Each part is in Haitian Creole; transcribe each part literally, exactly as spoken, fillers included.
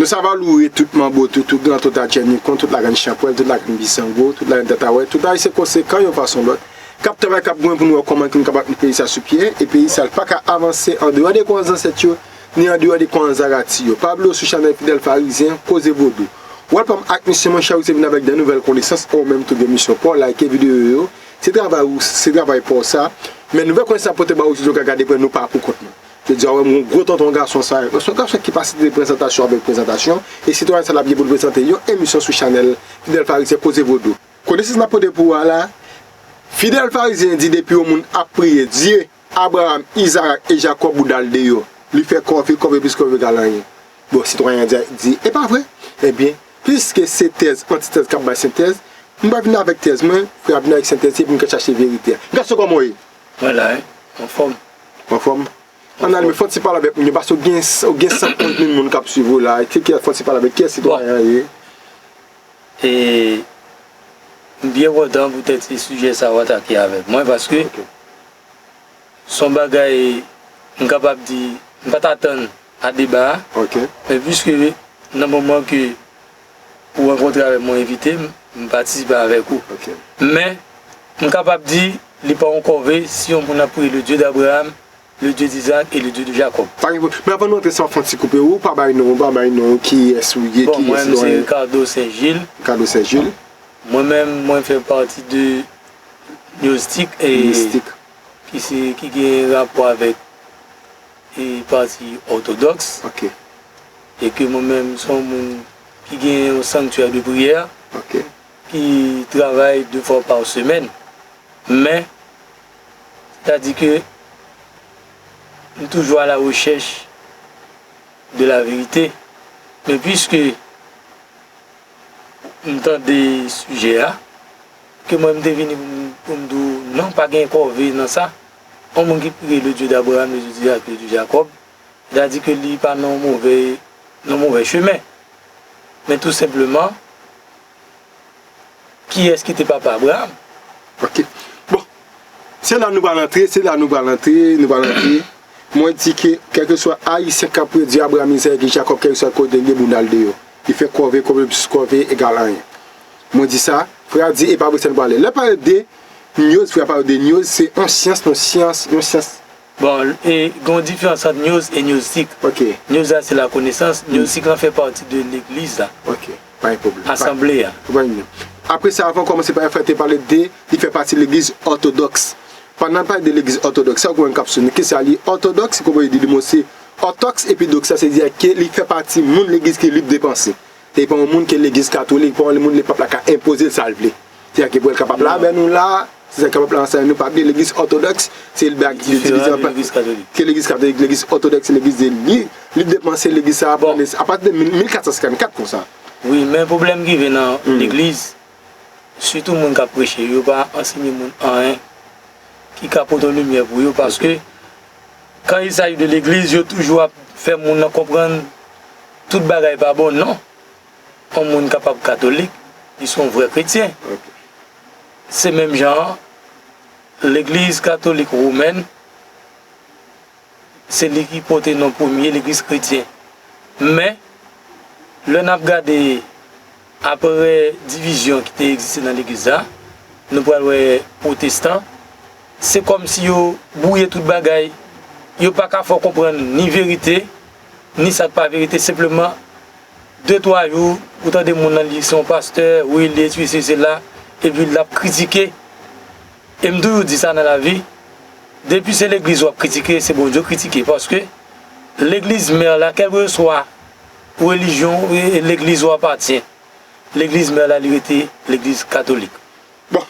Yo sa va loure tout manbo, tout, tout gran, tout adjènikon, tout lagrenn chanpwèl, tout lagrenn bisango, tout lagrenn tatawèt, tout ayisyen konsekan yon fason lòt, k ap travay, k ap goumen pou nou wè kòman ke nou kapab met peyi sa sou pye, e peyi sa pa ka avanse andeyò de kwayans zansèt yo, ni andeyò de kwayans zarati yo. Pa bliye w sou chanèl Fidèl Farizyen, Koze Vodou. Wòl pa m ak misyon mwen, chak jou se vin avèk de nouvèl konesans, e ou menm tou gen misyon pa w, like videyo yo, se travay ou, se travay pa w sa, men nouvèl konesans ap pote ba ou jodi w ka gade pwen nou pa pou kont nou. Jodi a, wè m gon gwo tonton gason sa, se yon gason ki pa site prezantasyon avèk prezantasyon, e sitwayen sa l ap gen pou l prezante yon emisyon sou chanèl Fidèl Farizyen Koze Vodou. Konesans n ap pote pou ou a la, Fidèl Farizyen di depi yon moun ap priye Dye Abraram, Izarak e Jakòb, bounda l deyò. Li fè kòve, kòve plis kòve egal anyen. Bon, sitwayen an di, di, e pa vre? Ebyen, piske se tèz, antitèz k ap bay sentèz, m pa vin avèk tèz mwen, frè a vin avèk sentèz, se pou n ka chache verite a. Gason, kòman w ye? Mwen la, wi. Anfòm. Anfòm? Ann ale, men fò w ti pale avèk moun yo, paske w gen, w gen san onz mil moun k ap swiv ou la. Ki, ki, fò w ti pale avèk kiyès sitwayen an ye? E m byen kontan poutèt se sijè sa w atake avèk mwen, paske se yon bagay m kapab di m pa t atann a deba a. Men piske nan moman ke ou rankontre avèk mwen, envite m, m patisipe avèk ou. Men, m kapab di, li pa yon kòve si yon moun ap priye le Dieu d'Abraham, le Dieu d'Isaac et le Dieu de Jacob. Pa gen pwoblèm. Men avan nou antre sa, w fè yon ti koupe, ou pa bay non, ou pa bay non, kiyès ou ye, bon, kiyès mwen, se Ricardo Saint-Gilles. Ricardo Saint-Gilles. Mwen menm, mwen fè pati de Gnostik, e Gnostik. Ki se, ki gen rapò avèk e pati òtodòks. E ke mwen menm, se yon moun ki gen yon sanktyè de priyè, ki travay de fwa pa semèn. Men, sètadi ke m toujou a la rechèch de la verite. Men piske m tande sijè a, ke mwen m te vini pou m, pou m di w, non, pa gen kòve nan sa. Yon moun ki priye le Dieu d'Abraham, le Dieu d'Isaac, le Dieu de Jacob, sètadi ke li pa nan yon move, nan yon move chemen. Men tou senpleman, kiyès ki te papa Abraham? Ok. Bon, se la nou pral antre, se la nou pral antre, nou pral antre. Mwen di ke, kèlkeswa Ayisyen k ap predi Abraham, Izarak e Jakòb, kèlkeswa kote l ye, bounda l deyò. Li fè kòve, kòve plis kòve egal anyen. Mwen di sa, frè a di, e pa vre, sèl pale. Lè pale de Nyoz, frè a pale de nyoz, se yon syans, yon syans, yon syans. Bon, e gen yon diferans ant nyoz e nyoztik. Ok. Nyoz la se lakonesans, nyoztik lan fè pati de legliz la. Ok, pa gen pwoblèm. Asanble a. Pa gen pwoblèm. Apre sa, avan w kòmanse, pa fè te pale de, li fè pati legliz òtodòks. Pandan n pale de legliz òtodòks, sa w konprann k ap sou nou, kisa li òtodòks, se kòm yo di le mo se òtòks, epi dòks la, se di ke li fè pati moun legliz ki lib de panse. Se pa yon moun ke legliz katolik, pa yon moun lepèp la ka enpoze l sa l vle. Se sa ki pou l kapab la avè nou la, se sa ki kapab la ansanm nou, pa bliye legliz òtodòks, se l bak li divize an pa ke legliz katolik, legliz òtodòks, se legliz de li, lib de panse, legliz sa a pran apati de mil, mil kat san senkannkat konsa. Wi, men pwoblèm ki vin nan legliz, sitou moun k ap preche, yo pa ansenye moun anyen ki ka pote limyè pou yo, paske kan il s'agit de legliz, yo toujou ap fè moun nan konprann tout bagay pa bon, non. Yon moun kapab katolik, li se yon vrè kretyen. Se menm jan an, legliz katolik womèn, se li ki pote non premye legliz kretyen. Men, lè n ap gade apre divizyon ki te egziste nan legliz la, nou pral wè pwotestan, se kòmsi yo bwouye tout bagay. Yo pa ka fè w konprann ni verite, ni sa k pa verite. Senpleman, de twa jou, ou tande moun nan li se yon pastè, wi, li etidye sesi, sela, epi l ap kritike. E m toujou di sa nan lavi, depi se legliz w ap kritike, se Bondye w kritike. Paske legliz mè la, kèlkeswa relijyon e legliz ou apatyen, legliz mè la, li rete legliz katolik. Bon,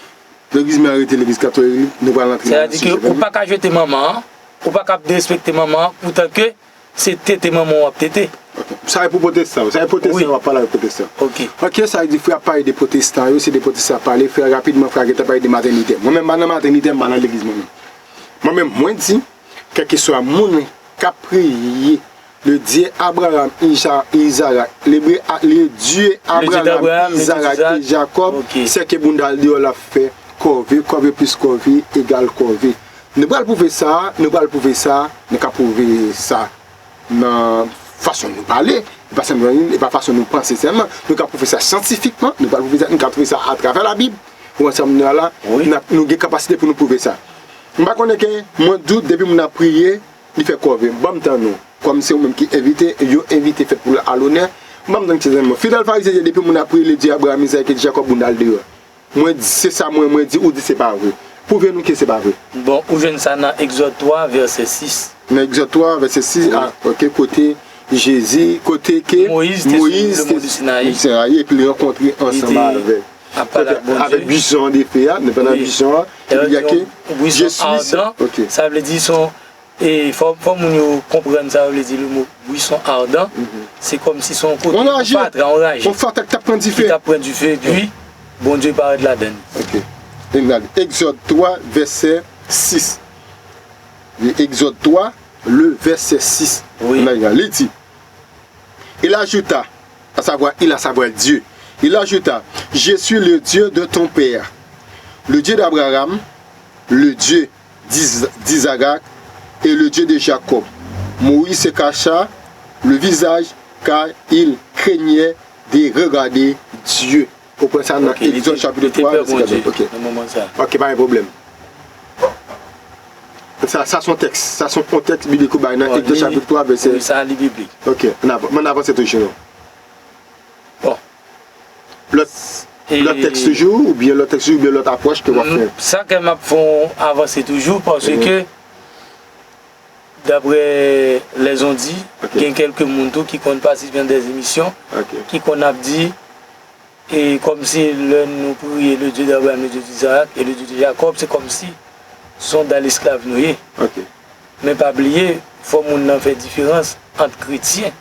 legliz mè a rete legliz katolik, nou pral antre nan sijè. Sètadi ke ou pa ka jete manman an, ou pa ka derespekte manman an, poutan ke se tete manman w ap tete. Ok. Sa e pou pwotestan yo, sa e pwotestan yo, w ap pale avèk pwotestan. Ok. Ok, sa vle di frè a ap pale de pwotestan yo, se de pwotestan ap pale, frè a rapidman, frè a gentan pale de matènitè. Mwen menm, m pa nan matènitè, m pa nan legliz mwen menm. Mwen menm, mwen di, kèlkeswa moun k ap priye le Dieu Abraham, Isa-, Izarak, le, le Dieu Abraham, Izarak e Jakòb, se ke bounda l deyò l ap fè kòve, kòve plis kòve egal kòve. Nou pral pwouve sa, nou pral pwouve sa, nou ka pwouve sa nan fason nou pale, e pa sèlman, e pa fason nou panse sèlman. Nou ka pwouve sa syantifikman, nou pral pwouve sa, nou ka pwouve sa atravè Labib. Ou wè sa m di la, Wi. n ap, nou gen kapasite pou nou pwouve sa. M pa konnen ke mwen dout depi moun ap priye, li fè kòve. Ban m tann ou. Kòm se ou menm ki envite, yon envite fèt pou al onè. Ban m tann ti zanmi mwen. Fidèl Farizyen di depi moun ap priye, li di Abraram, Izak e Jakòb, moun al deyò. Mwen di se sa mwen, mwen di, ou di se pa vre. Pwouve nou ke se pa vre. Bon, ou jwenn sa nan Egzòd twa, vèsè sis. Nan Egzòd twa, vèsè sis, Wi. a, ok, kote Jezi, kote ke Moyiz te sou le mont de Sinayi. Sinayi, epi li rankontre ansanm te avèk ap pale ak Bondye. Avèk bison de fe a, men pandan Wi. bison an, Lè li di yon bwison Jezi, adan, ok. Sa vle di son, e fò, fò moun yo konprann sa vle di le mo bwison adan. Se kòm si son kote, On yon raje. Fatra, yon raje. On fatra ki t ap pran Ki dife. T ap pran dife, epi Bondye parèt ladan li. Ok. Egzòd twa, vèsè sis. Egzòd twa, le vèsè sis. Wi. Li di, il ajouta, à savoir, il, à savoir Dieu, il ajouta, je suis le Dieu de ton père, le Dieu d'Abraham, le Dieu d'Is- d'Isaac et le Dieu de Jacob. Moïse se cacha le visage car il craignait de regarder Dieu. Ou pran sa nan Egzòd chapit twa, vèsè katòz. Ok. Nan moman sa. Ok, pa gen pwoblèm. Sa, sa se yon tèks. Sa se yon kontèks biblik ou bay nan Egzòd chapit twa, vèsè. Wi, sa li biblik. Ok, ann avan, ann avanse toujou non. Bon. Lòt lòt tèks toujou, oubyen lòt tèks toujou, oubyen lòt apwòch ke w ap fè. Sa ke m ap fè yon avanse toujou, paske daprè lèzondi, gen kèlke moun tou ki konn patisipe nan dè emisyon, ki konn ap di, e kòmsi lè nou priye le Dieu d'Abraham, le Dieu d'Isaac et le Dieu de Jacob, se kòmsi se yon dal esklav nou ye. Men pa bliye, fò moun nan fè diferans ant kretyen.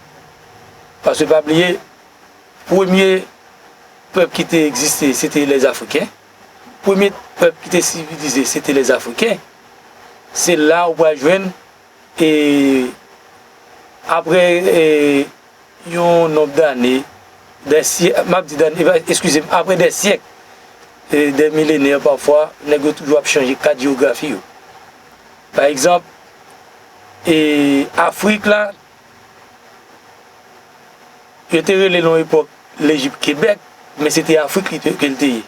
Paske pa bliye, premye pèp ki te egziste, se te lèzafriken. Premye pèp ki te sivilize, se te lèzafriken. Se la ou pral jwenn, e, apre, e, yon nonb dane, dè syèk, m ap di dane, eskize m, apre dè syèk, e, dè milenè pafwa, nèg yo toujou ap chanje kat jewografi yo. Pa egzanp, e, Afrik la, yo te rele l yon epòk Lejip Kebèk, men se te Afrik li te, ke l te ye.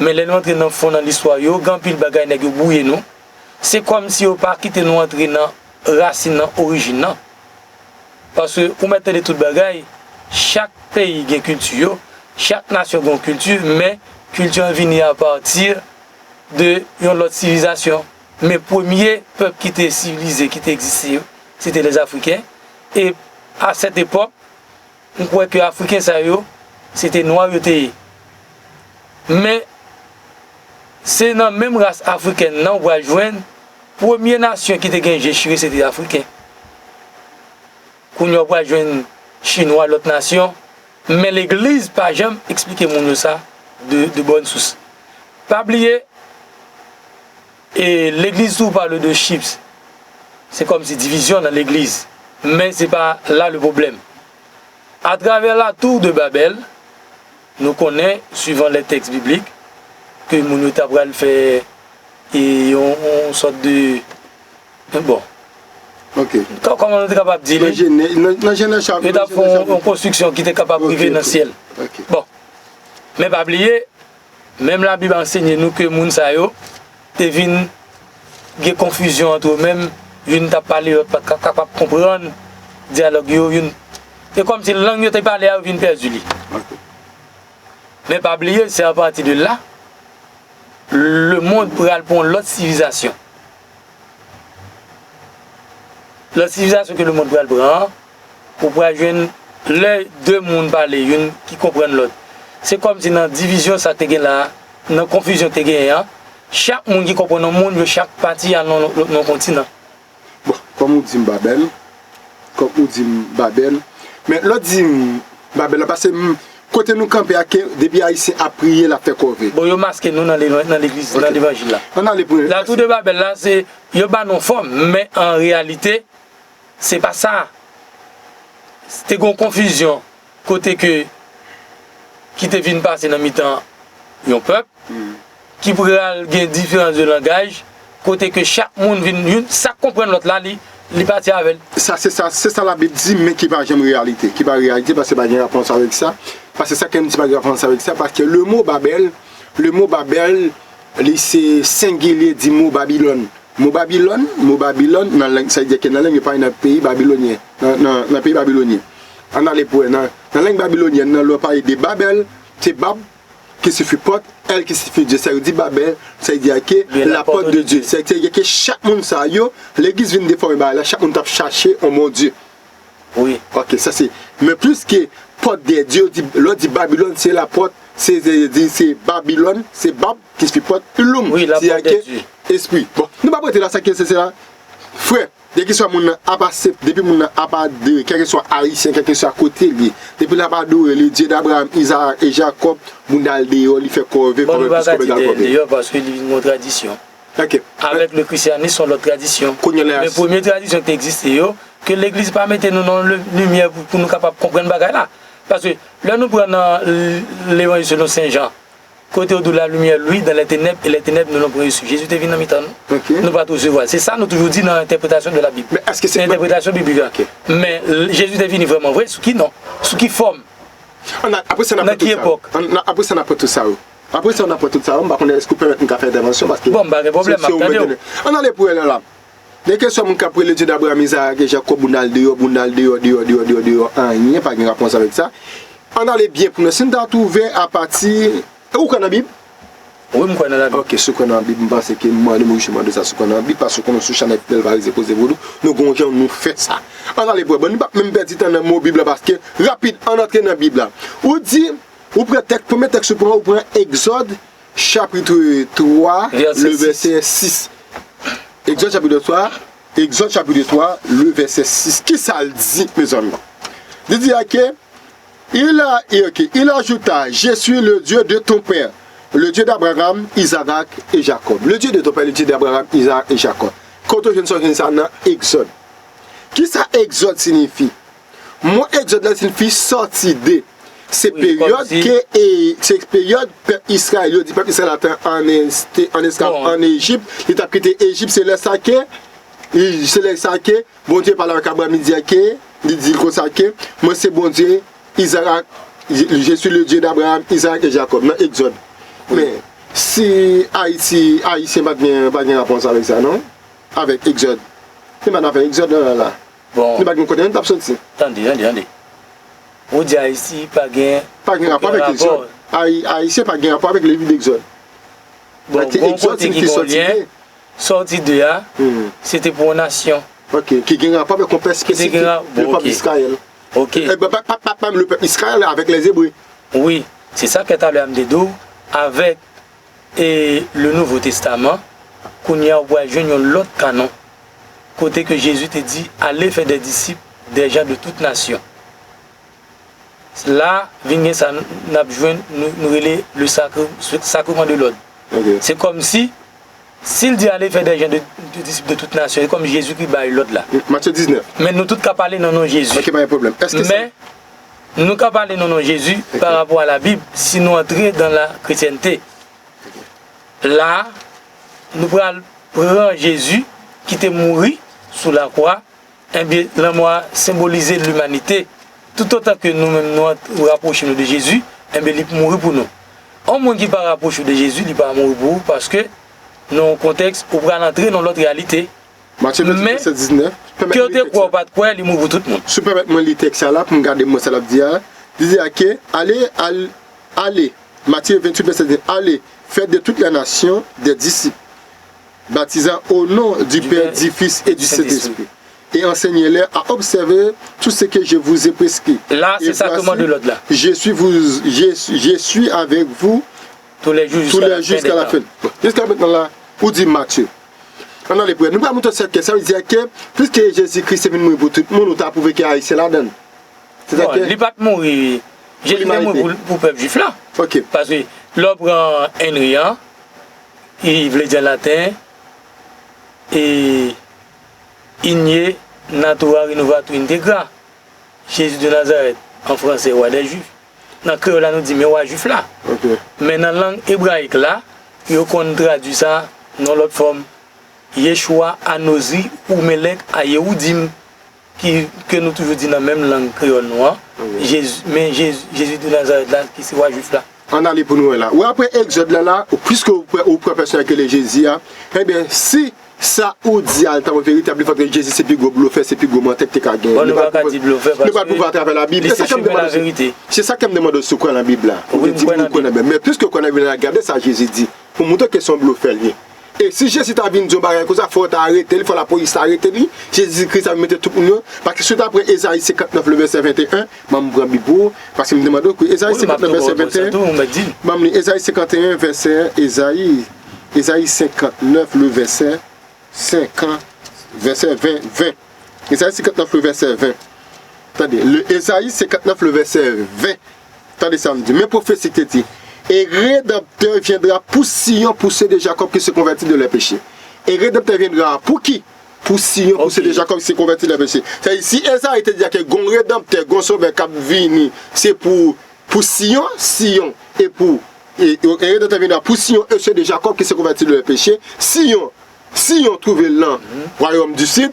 Men lè nou antre nan fon nan listwa yo, gen anpil bagay nèg yo bwouye nou. Se kòmsi yo pa kite nou antre nan rasin nan, orijin nan. Paske ou mèt tande tout bagay, chak peyi gen kilti yo, chak nasyon gen yon kilti, men kilti an vini apati de yon lòt sivilizasyon. Men premye pèp ki te sivilize, ki te egziste yo, se te lèzafriken. E a sèt epòk, m kwè ke Afriken sa yo, se te nwa yo te ye. Men, se nan menm ras afrikèn nan ou pral jwenn premye nasyon ki te gen je chire, se te Afriken. Kounye a ou pral jwenn Chinwa, lòt nasyon. Men legliz pa janm eksplike moun yo sa de, de bòn sous. Pa bliye, e legliz tou pale de chips. Se kòmsi divizyon nan legliz. Men se pa la le pwoblèm. Atravè la tour de Babèl, nou konnen, swivan lè tèks biblik, ke moun yo ta pral fè e yon, yon sòt de, bon. Ok. Kò- Kòman nou te kapab di li? Nan Jenè- nan- nan Jenèz chapit. Yo t ap fè yon, yon konstriksyon ki te kapab rive nan syèl. Ok. Bon. Men pa bliye, menm Labib ansenye nou ke moun sa yo te vin gen konfizyon ant yo menm, youn t ap pale, lòt pa t ka- kapab konprann dyalòg yo, youn, e kòmsi lang yo te pale a yo vin pèdi li. Ok. Men pa bliye, se apati de la, lemonn pral pran yon lòt sivilizasyon. Lòt sivilizasyon ke lemonn pral pran an, ou pral jwenn lè de moun pale, youn ki konprann lòt. Se kòmsi nan divizyon sa te gen la a, nan konfizyon te genyen an, chak moun ki konprann yon moun, yo chak pati al nan, nan, nan kontinan. Bon, kòm ou di m Babèl, kòm ou di m Babèl, men lè w di m Babèl la, paske m, kote nou kanpe a, ke depi Ayisyen ap priye, l ap fè kòve. Bon, yo maske nou nan le- nan legliz, Ok. nan levanjil la. Ann ale pou La tour de Babèl la, se, yo ba nou fòm, men an reyalite, se pa sa. Te gen yon konfizyon kote ke, ki te vin pase nan mitan yon pèp, ki pral gen diferans de langaj, kote ke chak moun vin, youn, sa k konprann lòt la, li, li pati avè l. Sa, se sa, se sa Labib di, men ki pa janm reyalite. Ki pa reyalite, paske pa gen rapò avèk sa. Paske sa ke m di pa gen rapò avèk sa, paske le mo Babèl, le mo Babèl, li se sengilye di mo Babilòn. Mo Babilòn, mo Babilòn, nan lang, sa vle di ke nan lang yo pale nan peyi babilonyen, nan, nan, nan peyi babilonyen. Ann ale pou wè, nan, nan lang babilonyèn nan, lè w pale de Babèl, se Bab, ki sifi pòt, El ki sifi Dye. Sa yo di Babèl, sa vle di ke la porte de Dieu. Sa vle di ke chak moun sa yo, legliz vin defòme bagay la, chak moun t ap chache yon Bondye. Wi. Ok, sa se. Men plis ke pòt de Dye, yo di, lè yo di Babilòn, se la porte, se, se, di, se Babilòn, se Bab, ki sifi pòt, Lum, wi, la porte de Dieu. Espri. Bon, nou p ap rete la, sa ke se, se la. Frè, Kèlkeswa moun nan ap aksepte, depi moun nan ap adere, kèlkeswa ayisyen, kèlkeswa kote l ye, depi l ap adore le Dieu d'Abraham, Isaac et Jacob, bounda l deyò, li fè kòve, kòve plis kòve, gal kòve. Bon, nou pa ka di deyò paske li vin yon tradisyon. Ok. Avèk le christianisme, se yon lòt tradisyon. Kounye a la. Men premye tradisyon ki te egziste yo, ke legliz pa mete nou nan le- limyè pou, pou nou kapab konprann bagay la. Paske lè nou pran nan l- levanjil selon Sen Jan, kote yo di la lumière luit dans les ténèbres et les ténèbres ne l'ont point reçu. Jezi te vin nan mitan nou. Ok. Nou pa t resevwa l. Se sa nou toujou di nan entèpretasyon de la Bib. Men èske se nan entèpretasyon biblik la. Ok. Men l- Jezi te vini vrèman vre, sou ki non? Sou ki fòm? Ann a- apre sa, n ap pran tout sa yo. Nan ki epòk? Ann- nan- apre sa, n ap pran tout sa yo. Apre sa, n ap pran tout sa yo. M pa konnen èske w pèmèt m ka fè entèvansyon, paske bon, m pa gen pwoblèm, se- se w mwen ki donnen. Ann ale pou wè la. Gen kèlkeswa moun k ap rele Dye d'Abraham, Izarak e Jakòb, bounda l deyò, bounda l deyò, deyò, deyò, deyò, deyò, anyen pa gen rapò avèk sa. Ann ale byen pou nou. Si n ta twouve apati, ou kwè nan Bib? Wi, m kwè nan Labib. Ok, si w kwè nan Bib, m panse ke m mande, m oblije mande sa, si w kwè nan Bib, paske w konnen sou chanèl Fidèl Parizyen Koze Vodou, nou gen yon jan nou fè sa. Ann ale pou wè. Bon, nou p ap menm pèdi tan nan mo Bib la, paske rapid, ann antre nan Bib la. Ou di, ou pran tèks, premye tèks ou pran, ou pran Egzòd, chapit twa, le vèsè sis. Egzòd chapit twa, Egzòd chapit twa, le vèsè sis. Kisa l di, mezanmi? Li di a ke, il a, e, ok, il ajouta, je suis le Dieu de ton père, le Dieu d'Abraham, Isaac et Jacob. Le Dieu de ton père, le Dieu d'Abraham, Isaac et Jacob. Kote w jwenn sa, w jwenn sa nan Egzòd. Kisa Egzòd siyifi? Mo Egzòd la siyifi sòti de. Se peryòd ke, e, se peryòd pèp Izrayèl, yo di pèp Izrayèl la te an es- te an esklav an Ejip, li t ap kite Ejip, se lè sa ke, li- se lè sa ke Bondye pale avèk Abraham, li di ke, li di l konsa ke, mwen se Bondye Izarak, je, je suis le Dieu d'Abraham, Isaac et Jacob, nan Egzòd. Men, si Ayiti, Ayisyen pa t gen, pa t gen rapò avèk sa, non? Avèk Egzòd. Se pa nan afè Egzòd, non, la, la. Bon. Nou pa t gen kote nou t ap soti. Tande, tande, tande. Ou di Ayiti pa gen, pa gen rapò avèk Egzòd. Ay- Ayisyen pa gen rapò avèk liv Egzòd. Bon, paske gon Egzòd kote ki siyifi gen sòti lyen, de. Sòti de a, se te pou yon nasyon. Ok, ki gen rapò avèk yon pèp espesifik, le pèp Izrayèl. Ok. E ben, pa, pa, pa, pa menm le pèp Izrayèl avèk lèzebre. Wi, se sa ke talè a m te di w, avèk e le Nouveau Testament, kounye a ou pral jwenn yon lòt kanon, kote ke Jezi te di, allez faire des disciples des gens de toute nation. La, vin gen sa n ap jwenn, nou, nou rele le sacre- sacrement de l'ordre. Ok. Se kòmsi, si l di, allez faire des gens de, de disciples de toute nation, se kòm Jezi ki bay lòd la. Matye diznèf. Men nou tout ka pale nan non Jezi. Ok, pa gen pwoblèm. Èske sa... Men, nou ka pale nan non Jezi pa rapò a Labib, si nou antre dan la kretyènte. La a, nou pral pran Jezi ki te mouri sou lakwa. Ebyen, lanmò a senbolize limanite. Toutotan ke nou menm nou ant- rapwoche nou de Jezi, ebyen, li mouri pou nou. Yon moun ki pa rapwoche w de Jezi, li pa mouri pou ou, paske nan yon kontèks, ou pral antre nan lòt reyalite. Matye venntuit, vèsè diznèf. Men, ke w te kwè ou pa t kwè, li mouri pou tout moun. Si w pèmèt mwen li tèks sa la, pou m gade mwen sa l ap di a. Li di a ke, ale, al, ale. Matye venntuit, vèsè diznèf. Allez, faites de toutes les nations des disciples, baptisant au nom du Père, du Fils et du Saint-Esprit, et enseignez-les à observer tout ce que je vous ai prescrit. La, se sacrement de l'ordre la. Je suis vous, je, je suis avec vous tous les jours jusqu'à la fin des temps. Bon, jiska mentnan la, ou di Matye. Ann ale pou wè. Nou pral montre sa ke, sa vle di ke, piske Jezi Kris te vin mouri pou tout moun, ou ta pwouve ke Ayisyen ladan l. Bon, li pa t mouri. Jezi te mouri pou, pou pèp jwif la. Ok. Paske lè w pran Henry an, li vle di an laten, e igne natura renovatur integra. Jésus de Nazareth, an fransè, Roi des Juifs. Nan kreyòl la, nou di, men wa jwif la. Ok. Men nan lang ebrayik la, yo konn tradui sa nan lòt fòm. Yeshua Anozri Umelek Ayewudim, ki, ke nou toujou di nan menm lang kreyòl nou an, Jezi, men Jezi, Jezi de Nazarèt la, ki se wa jwif la. Ann ale pou nou wè la. Ou wè apre Egzòd la, la, ou, piske ou pran, ou pran pèsonaj ki rele Jezi a, ebyen, si sa ou di a l ta yon veritab, li fò t Jezi se pi gwo blofè, se pi gwo mantè ki te ka genyen. Bon, nou pa ka di l blofè paske li se chimen, laverite. Se sa k ap demande w si w kwè nan Bib la. Ou te di m ou kwè nan Bib. Men piske w kwè nan Bib la, gade sa Jezi di. Pou montre ke se yon blofè l ye. E si Jezi ta vin di yon bagay konsa, fò yo ta arete li, fò lapolis ta arete li, Jezi Kris ta vin mete tout moun yo. Paske si w ta pran Ezayi senkantnèf, le vèsè venteyen, ban m pran Bib pou ou, paske m te mande w, Ezayi senkantnèf, vèsè venteyen, ban m li, Ezayi senkantnèf, vèsè, Ezayi, Ezayi senkantnèf, le vèsè senkant, vèsè ven, ven. Ezayi senkantnèf, le vèsè ven. Tande, le, Ezayi senkantnèf, le vèsè ven. Tande sa m di. Men pwofesi ki te di, et Rédempteur viendra pour Sion, pour ceux de Jacob qui se convertissent de leurs péchés. Et Rédempteur viendra pour qui? Pour Sion, pour ceux de Jacob qui se convertissent de leurs péchés. Sa vle di, si Ezayi te di ke gon Redanmtè, gon Sovè k ap vini, se pou, pou Siyon, Siyon, e pou, et, et Rédempteur viendra pour Sion, et ceux de Jacob qui se convertissent de leurs péchés. Siyon, Siyon twouve l nan Royaume du Sud.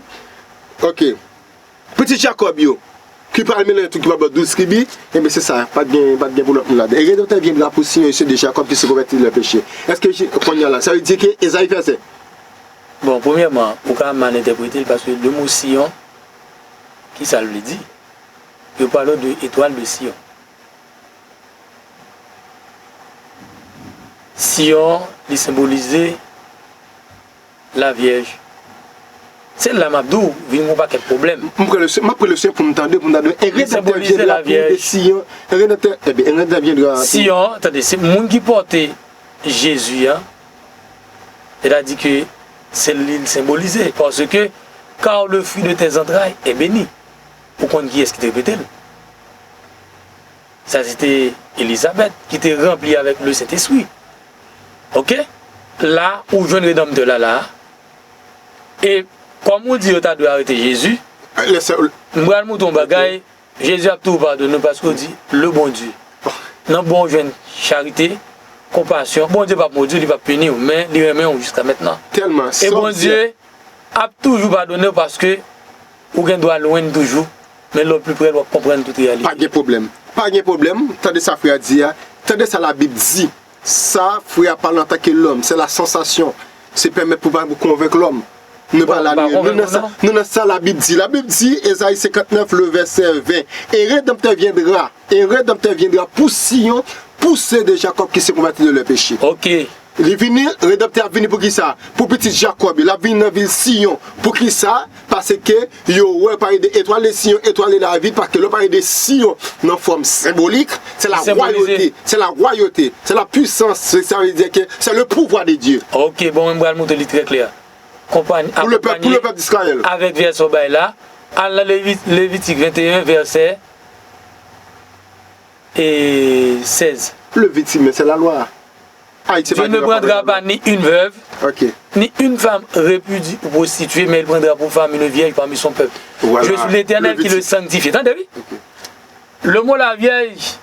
Ok. Pitit Jakòb yo, ki pral mennen tou, ki pral ba douz tribi, ebyen, se sa, pa t gen, pa t gen pou lòt moun ladan. Et Rédempteur viendra pour Sion, et ceux de Jacob qui se convertissent de leurs péchés. Èske kounye a la, sa vle di ke Ezayi fè sè? Bon, premyèman, ou ka mal entèprete l, paske le mo Siyon, ki sa l vle di? Yo pale de etwal de Siyon. Siyon, li senbolize Lavyèj. Se la m ap di w, vin gon pakèt pwoblèm. M pran le, m ap pran le Senyè pou m tande, pou m tande. Un Rédempteur viendra pour de Sion. Un Rédempteur, ebyen, un Rédempteur viendra. Siyon, tande, se moun ki pòte Jezi a, sètadi ke se li l senbolize, paske, car le fruit de tes entrailles est béni. Ou konn kiyès ki te repete l? Sa se te Elizabèt ki te ranpli avèk le Sentespri. Oke? La, ou jwenn Redanmtè la, la. E kòm ou di yo ta dwe arete Jezi, m pral montre w yon bagay, Jezi ap toujou padone w paske w di, le Bondye. Nan bon w jwenn charite, konpasyon. Bondye p ap modi w, li p ap pini w, men li renmen w jiska mentnan. E Bondye ap toujou padone w paske ou gen dwa lwen toujou, men lè w pi pre l, w ap konprann tout reyalite. Pa gen pwoblèm. Pa gen pwoblèm. Tande sa frè a di a. Tande sa Labib di. Sa frè a pale antanke lòm, se la sansasyon. Se pèmèt pou pa konvenk lòm. Nou pa la, nou, nou nan sa, nou nan sa Labib di. Labib di, Ezayi senkantnèf, le vèsè ven. Et Rédempteur viendra. Et Rédempteur viendra pour Sion, pour ceux de Jacob qui se convertissent de leurs péchés. Oke. Li vini, Redanmtè ap vini pou kisa? Pou pitit Jakòb yo. L ap vini nan vil Siyon. Pou kisa? Paske yo wè pale de etwal de Siyon, etwal de David, paske lè yo pale de Siyon nan fòm senbolik, se la wayòte, se la wayòte, se la pwisans, se, sa vle di ke c'est le pouvoir de Dieu. Oke, bon, mwen pral montre li trè klè. Konpany, pou le pèp, pou le pèp d'Israël. Avèk vèsè w bay la, al nan Levi-, Levitik venteyen, vèsè e sèz. Le victime, c'est la loi. Dieu ne prendra pas ni une veuve, ni une femme répudiée ou prostituée, mais il prendra pour femme une vierge parmi son peuple. Je suis l'Éternel qui le sanctifie. Tande, wi. Le mo lavyèj,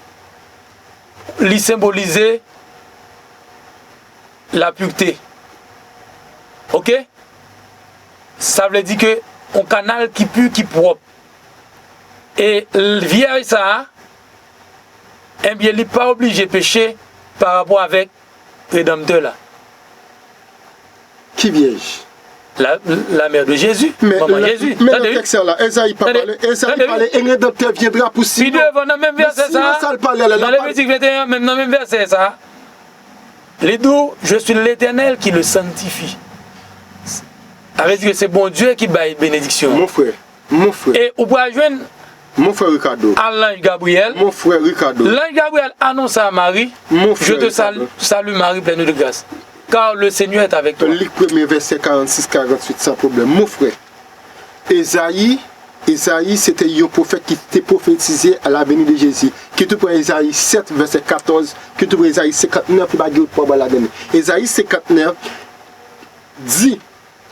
li senbolize la pureté. Oke? Sa vle di ke yon kanal ki pi, ki pwòp. E l-, vyèj sa a, ebyen, li pa oblije peche pa rapò avèk Redanmtè la. Ki vyèj? La, la mère de Jésus, manman Jezi. Men nan tèks la, Ezayi pa pale, Ezayi pale, un Rédempteur viendra pour Siyon. Pi devan, nan menm vèsè sa a, nan Levitik venteyen, menm nan menm vèsè sa a, li di w, je suis l'Éternel qui le sanctifie. Sa vle di ke se Bondye ki bay benediksyon an. Mon frè, Mon frè. E ou pral jwenn. Mon frè Ricardo. A lanj Gabriyèl. Mon frè Ricardo. Lanj Gabriyèl anonse a Mari, je te sal-, salue Marie, pleine de grâce, car le Seigneur est avec toi. Lik premye vèsè karannsis, karannwit san pwoblèm. Mon frè, Ezayi, Ezayi se te yon pwofèt ki te pwofetize a la venue de Jésus. Kit ou pran Ezayi sèt vèsè katòz, kit ou pran Ezayi senkantnèf, ou pa gen pwoblèm ladan li. Ezayi senkantnèf di,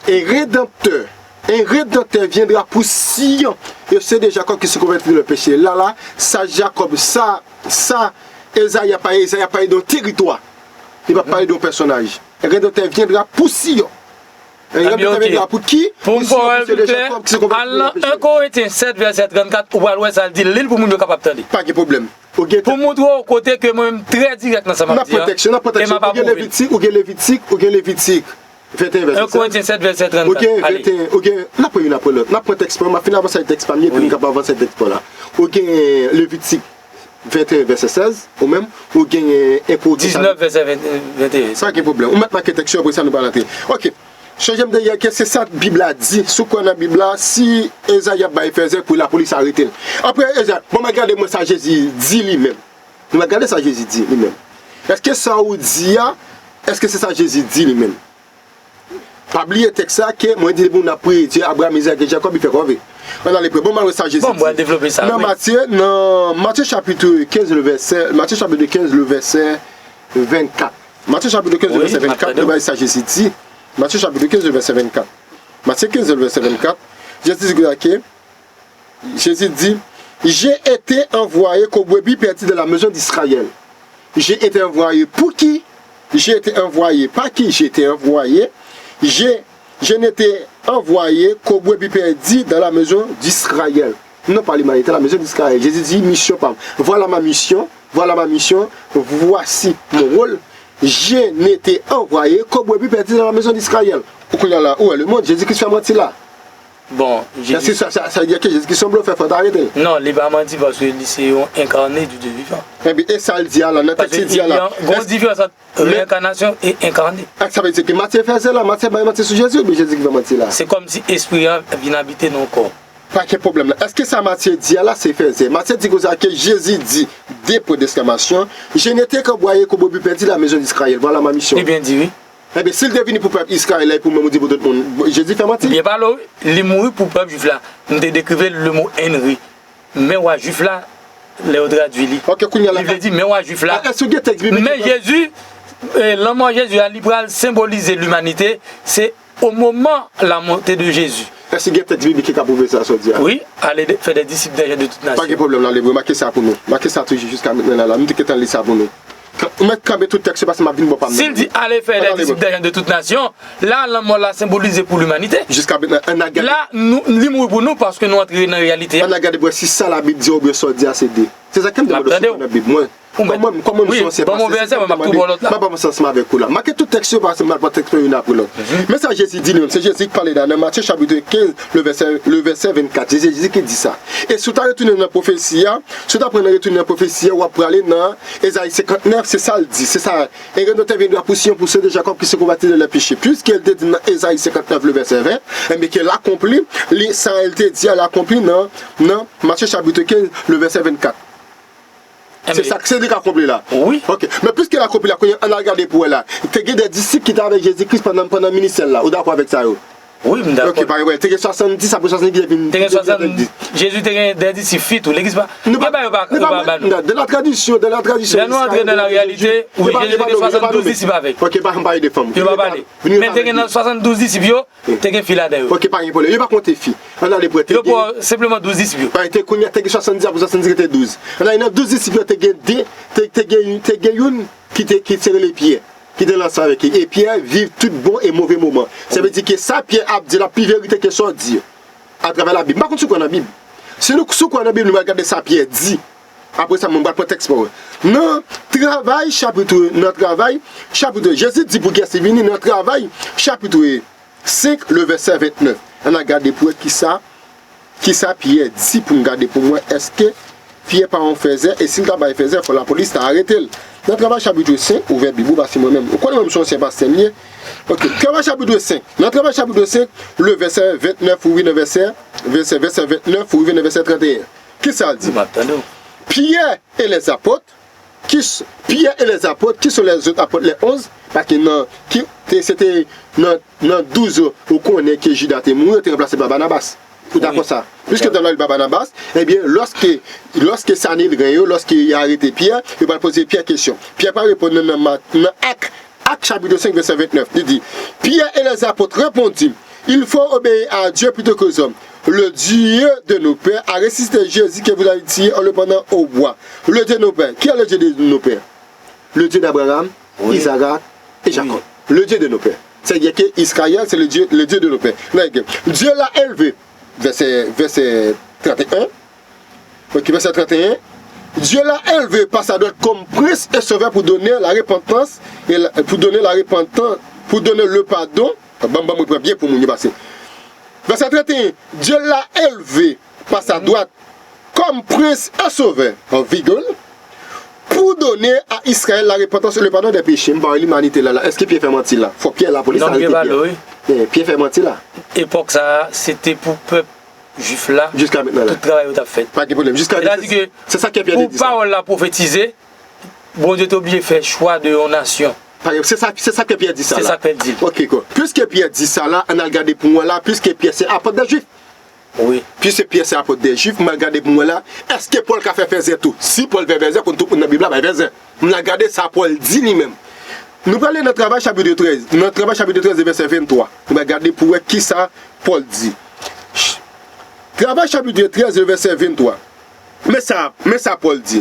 un Rédempteur, un Rédempteur viendra pour Sion, et ceux de Jacob qui se convertissent de leurs péchés. La, la, sa Jakòb, sa, sa Ezayi ap pale, Ezayi ap pale de yon teritwa. Li pa pale de yon pèsonaj. Un Rédempteur viendra pour Sion. Ebyen, ok. Pou m fè w wè l pi klè, al nan en Korentyen sèt vèsè trannkat, ou pral wè sa l di, li l pou moun yo kapab tande. Pa gen pwoblèm. Ou gen tan. Pou montre w kote ke mwen menm trè dirèk nan sa m ap di a, e m ap apwouve l. Ou gen Levitik, ou gen Levitik, ou gen Levitik venteyen vèsè sèz. En Korentyen sèt vèsè trannkat. Ou gen venteyen, ou gen, n ap pran youn apre lòt. N ap pran tèks pa m, m ap fin avanse ak tèks pa m ye, epi m kapab avanse ak tèks pa w la. Ou gen Levitik venteyen vèsè sèz, ou menm, ou genyen en Korentyen. Diznèf vèsè ven, venteyen. Pa gen pwoblèm. Ou mèt make tèks yo, apre sa nou pral antre. Ok. Chanje m de yè ke se sa Bib la di. Si w kwè nan Bib la, si Ezayi ap bay Efèzyen kou, lapolis arete l. Apre Ezayi, bon, m al gade mwen sa Jezi di li menm. Nou al gade sa Jezi di li menm. Èske sa ou di a, èske se sa Jezi di li menm? Pa bliye tèks la ke mwen di depi moun ap priye Dye Abraram, Izak e Jakòb, li fè kòve. Ann ale prè. Bon, m al wè sa Jezi di. Bon, m pral devlope sa, wi. Nan Matye, nan Matye chapit kenz, le vèsè, Matye chapit kenz, le vèsè vennkat. Matye chapit kenz, le vèsè vennkat, nou bay sa Jezi di. Matye chapit kenz, le vèsè vennkat. Matye kenz, le vèsè vennkat, Jezi di konsa ke, Jezi di, J'ai été envoyé comme brebis perdue dans la maison d'Israël. J'ai été envoyé pour qui? J'ai été envoyé par qui? J'ai été envoyé. J'ai, je n'étais envoyé qu'aux brebis perdues dans la maison d'Israël. Non pas l'humanité, la maison d'Israël. Jezi di, misyon pa m. Voilà ma mission, voilà ma mission, voici mon rôle. Je n'étais envoyé qu'aux brebis perdues dans la maison d'Israël. Ou konnen la, ou wè lemonn, Jezi Kris fè manti la. Bon, Jezi. Èske sa, sa, sa vle di ke Jezi Kris se yon blofè, fò n ta arete l? Non, li pa manti paske li se yon enkarne di Dye vivan. Ebyen, e sa l di a la, nan tèks li di a la. Paske gon diferans ant reyenkanasyon e enkarne. Sa vle di ke Matye fè zè la, Matye bay manti sou Jezi, oubyen Jezi ki fè manti la? Se kòmsi espri a vin abite nan yon kò. Pa gen pwoblèm la. Èske sa Matye di a la, se fè zè? Matye di konsa ke Jezi di, de pwen d'eksklamasyon, Je n'étais qu'envoyé comme brebis perdues dans la maison d'Israël. Voilà ma mission. Li byen di, wi. Ebyen, si l te vini pou pèp Izrayèl la, e pou mwen, ou di pou tout moun, Jezi fè manti? Byen pale w, li mouri pou pèp jwif la. M te dekrive le mo Henry. Men wa jwif la, lè yo tradui li. Ok, kounye a la. Li vle di men wa jwif la. Èske w gen tèks biblik? Men Jezi, eh, lanmò Jezi a, li pral senbolize limanite. Se au moment la montée de Jésus. Èske gen tèks biblik ki ka pwouve sa, sa w di a? Wi, ale de, fè dè disip dè jan de tout nasyon. Pa gen pwoblèm, n ale vre, make sa pou nou. Make sa toujou jiska mentnan la, la. Nou te gentan li sa pou nou. Ou mèt kanpe tout tèks yo paske m ap vin bò pa m nan. Si l di, ale fè dè disip dè jan de tout nasyon, la, lanmò la senbolize pou limanite. Jiska mentnan, ann al gade. La, nou, li mouri pou nou paske nou antre nan reyalite a. Ann al gade pou wè si sa Labib di oubyen sa w di a se de. Se sa ke m te mande w si w kwè nan Bib. Mwen, kòman, kòman m se yon ansyen pastè, m ap avanse ansanm avèk ou la. Make tout tèks yo paske m al pran tèks yo youn apre lòt. Men sa Jezi di li menm, se Jezi ki pale la nan Matye chapit kenz, le vèsè, le vèsè vennkat. Jezi, Jezi ki di sa. E si w ta retounen nan pwofesi a, si w ta pran nan retounen nan pwofesi a, w ap prale nan Ezayi senkantnèf, se sa l di, se sa. Et Redeemer viendra pour Sion, pour sauver Jacob qui se convertit de leurs péchés. Puiske l te di nan Ezayi senkantnèf, le vèsè ven, enben ke l akonpli, li, sa l te di a, l akonpli nan, nan Matye chapit kenz, le vèsè vennkat. Se sa, se li k akonpli la. Wi. Ok. Men piske l akonpli la, kounye a, ann al gade pou wè la. Te gen de disip ki te avèk Jezi Kris pandan, pandan ministè l la. Ou dakò avèk sa yo? Wi, m dakò. Ok, pa gen pwoblèm. Te gen swasanndis, apre swasanndis ki te vin, te gen swasanndis. Jezi te gen de disip fi tou. Legliz pa, yo pa, yo pa, yo pa ba nou. Dans la tradition, dans la tradition. Lè nou antre nan la reyalite, wi, Jezi te gen swasanndouz disip avèk. Ok, pa, pa ede fanm. Yo pa pale. Men te gen nan swasanndouz disip yo, te gen fi ladan yo. Ok, pa gen pwoblèm. Yo pa konte fi. Ann ale pou wè, te gen. Yo pran senpleman douz disip yo. Pa, te kounye a, te gen swasanndis, apre swasanndis rete douz. Ann ale nan douz disip yo, te gen de, te, te gen, te gen youn ki te, ki te rele Pyè, ki te ansanm avèk li. E Pyè viv tout bon e move moman. Sa vle di ke sa Pyè ap di la pi verite ke sa w di yo. Atravè Labib. M pa konn si w kwè nan Bib. Si nou, si w kwè nan Bib, nou pral gade sa Pyè di. Apre sa, mwen pral pran tèks pa w. Nan Travay chapit, nan Travay chapit, Jezi di pou kiyès li vini, nan Travay chapit senk, le vèsè vennèf. Ann al gade pou wè kisa, kisa Pyè di pou n gade pou m wè èske Pyè pa yon fèzè, e si l ta bay fèzè, fò lapolis ta arete l. Nan Travay chapit senk, ouvè Bib ou, paske mwen menm, ou konnen mwen, m se yon ansyen pastè m ye. Ok, Travay chapit senk. Nan Travay chapit senk, le vèsè vennèf, ou rive nan vèsè, vèsè, vèsè vennèf, ou rive nan vèsè tranteyen. Kisa l di? M ap tande w. Pyè et les apôtres, qui s-, Pierre et les apôtres, qui sont les autres apôtres, les onze, paske nan, ki, te, se te nan, nan douz ou konnen ke Jida te mouri, yo te ranplase pa Banabas. Ou dakò sa? Piske te ranplase pa Banabas, ebyen, lòske, lòske Sanedren yo, lòske y arete Pyè, yo pral poze Pyè kesyon. Pyè pral reponn nan, nan Ma-, nan Ak, Ak chapit senk, vèsè vennèf, li di, Pierre et les apôtres répondirent, Il faut obéir à Dieu plutôt qu'aux hommes. Le Dieu de nos pères a ressuscité Jésus que vous avez tué en le pendant au bois. Le Dieu de nos pères. Qui est le Dieu de nos pères? Le Dieu d'Abraham, Isaac et Jacob. Le Dieu de nos pères. C'est-à-dire que Israël, c'est le Dieu, le Dieu de nos pères. Dieu l'a élevé, verset, verset trente et un. Ok, verset trente et un. Dieu l'a élevé par sa droite comme prince et sauveur pour donner la repentance, et la- pour donner la repentance, pour donner le pardon. Ban m, ban m reprann byen pou moun yo pase. Verset trente et un. Dieu l'a élevé par sa droite comme prince et sauveur, en virgule, pour donner à Israël la repentance et le pardon des péchés. M pa wè limanite la, la. Èske Pyè fè manti la? Fò Pyè la, pou li sa rete Pyè. Non, Pyè pa lou, wi. Eh, Pyè fè manti la. Epòk sa a, se te pou pèp jwif la, tout travay yo t ap fèt. Pa gen pwoblèm. Jiska, se sa ke Pyè te di sa. Pou pawòl la pwofetize, Bondye te oblije fè chwa de yon nasyon. Pa gen, se sa, se sa ke Pyè di sa la. Se sa Pyè di. Ok, ko. Piske Pyè di sa la, ann al gade pou mwen la, piske Pyè se apòt de jwif. Wi. Piske Pyè se apòt de jwif, m al gade pou mwen la, èske Pòl ka fè fèzè tou? Si Pòl fè fèzè, konn tout moun nan Bib la bay fèzè. M al gade sa Pòl di li menm. Nou prale nan Travay chapit trèz. Nan Travay chapit trèz, vèsè venntwa. Nou al gade pou wè kisa Pòl di. Travay chapit trèz, vèsè venntwa. Men sa, men sa Pòl di.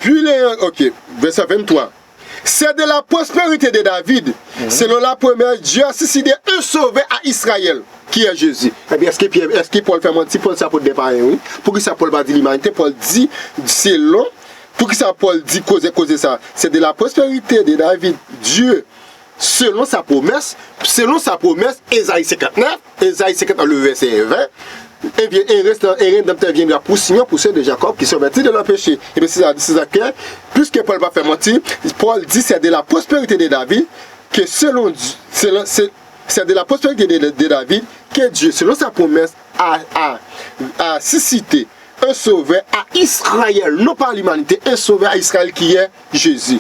Puis les, ok, verset vingt-trois. C'est de la postérité de David, selon la promesse, Dieu a suscité un sauveur à Israël, qui est Jésus. Ebyen, èske Pyè, èske Pòl fè manti? Pòl se apot de payen, wi. Poukisa Pòl pa di limanite? Pòl di selon. Poukisa Pòl di koze, koze sa? C'est de la postérité de David, Dieu selon sa promesse, selon sa promesse, Ezayi senkantnèf, Ezayi senkantnèf, le verset vingt, et bien, et reste, et rédempteur viendra pour Sion, pour ceux de Jacob qui sont vêtus de leur péché. Et bien, c'est ça, c'est ça que, puisque Paul va faire mentir, Paul dit c'est de la postérité de David, que selon Dieu, selon, c'est, c'est de la postérité de, de David, que Dieu, selon sa promesse, a, a, a suscité un sauveur à Israël, non pas à l'humanité, un sauveur à Israël qui est Jésus.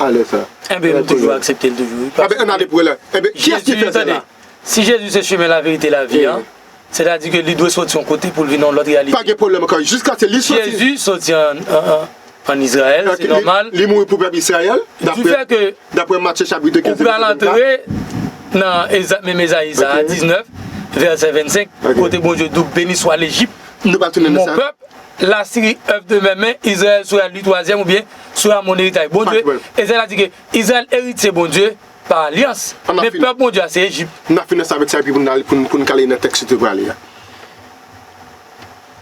Alè sa. Enben, nou toujou aksepte l toujou, wi. Enben, ann ale pou wè la. Enben, kiyès ki fè sa la? Si Jezi se chemen, laverite, lavi an, sètadi ke li dwe soti yon kote pou l vin nan yon lòt reyalite. Pa gen pwoblèm ankò. Jiska se li soti. Jezi soti an, an, an, an Izrayèl, se nòmal. Li mouri pou pèp Izrayèl, daprè, daprè Matye chapit kenz, vèsè vennkat. Ou pral antre nan Eza-, menm Ezayi sa a, diznèf, vèsè vennsenk, kote Bondye di w, béni soit l'Égypte, mon peuple, la Syrie, œuvre de mes mains, Israël sera lui troisième, oubyen sera mon héritage. Bondye, Ezayi la di ke Izrayèl eritye Bondye pa alyans. Men pèp Bondye a se Ejip. N ap fini avèk sa, epi pou n al, pou n, pou n kale nan tèks ki te prale a.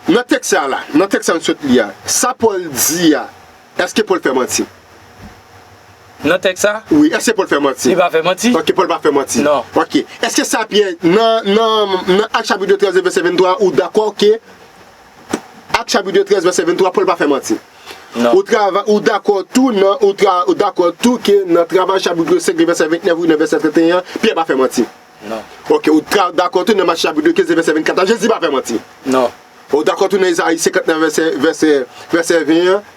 Nan tèks sa la, nan tèks sa n sot li a, sa Pòl di a, èske Pòl fè manti? Nan tèks sa? Wi, èske Pòl fè manti? Li pa fè manti. Ok, Pòl pa fè manti. Non. Ok. Èske sa Pyè, nan, nan, nan Ak chapit trèz, vèsè venntwa, ou dakò ke Ak chapit trèz, vèsè venntwa, Pòl pa fè manti. Non. Ou trava-, ou dakò tou nan, ou tra-, ou dakò tou ke nan Travay chapit senk, vèsè ventnèf, ou nan vèsè trannteyen, Pyè pa fè manti. Non. Ok, ou tra-, dakò tou nan Matye chapit kenz, vèsè vennkat, Jezi pa fè manti. Non. Ou dakò tou nan Ezayi senkantnèf, vèsè, vèsè, vèsè ven an,